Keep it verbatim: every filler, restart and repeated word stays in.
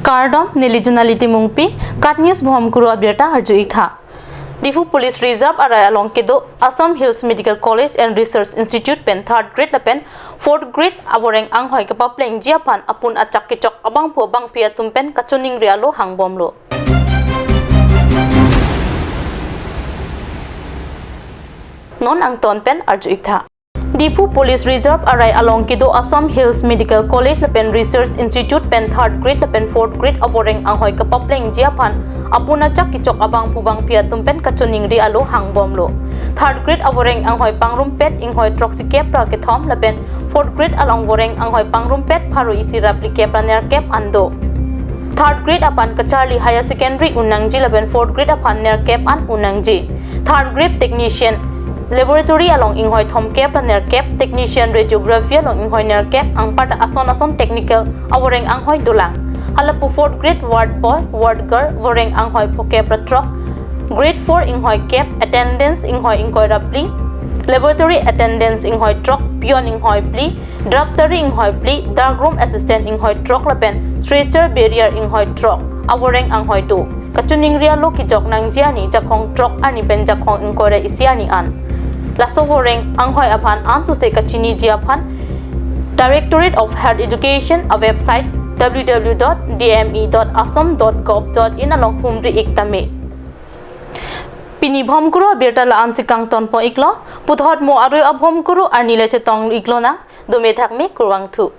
Kardom, neli Junali Timungpi, KAT News Bhomkuru abirta arju-ik tha. Diphu Police Reserve arai along kedo Assam Hills Medical College and Research Institute pen third grade lapen fourth grade avoreng anghoi kapaplengji aphan apun achak kechok abangphu abangpi atum pen kachiningri alo hangbomlo. Non angton pen arju-ik tha. Diphu Police Reserve arai along kedo Assam Hills Medical College lapen Research Institute pen third grade lapen fourth grade avoreng anghoi kapaplengji aphan apun achak kechok abangphu abangpi atum pen kachiningri alo hangbomlo. Third grade avoreng anghoi pangrumpet inghoi throksi kep ra kethom lapen fourth grade along voreng anghoi pangrumpet pharo isi ra phli kep ra nerkep an do. Third grade aphan kacharli higher secondary un nangji lapen fourth grade aphan nerkep an un nangji. Third grade technician laboratory along inghoi thomkep ra nerkep, technician radiography along inghoi nerkep, anparta ason ason technical avoreng anghoi dolang. Halapu fourth grade ward boy, ward girl, voreng anghoi phokep ra throk, grade four inghoi kep, attendance inghoi ingkoi ra phli, laboratory attendance inghoi throk, peon inghoi phli, drug tari inghoi phli, dark room assistant inghoi throk lapen stretcher bearer inghoi throk avoreng anghoi do. Kachiningri alo kejok nangji arni jakhong throk arni pen jakhong ingkoi ra isi arni an. Laso voreng anghoi aphan ansose kachiniji aphan Directorate of Health Education a website w w w dot d m e dot assam dot gov dot in along humri-ik tame. Pini Bhomkuru abirta la-ansi kangtonpo-iklo, puthot mo arui a-Bhomkuru arni le chetong-iklonang, dome thakme kurvangthu.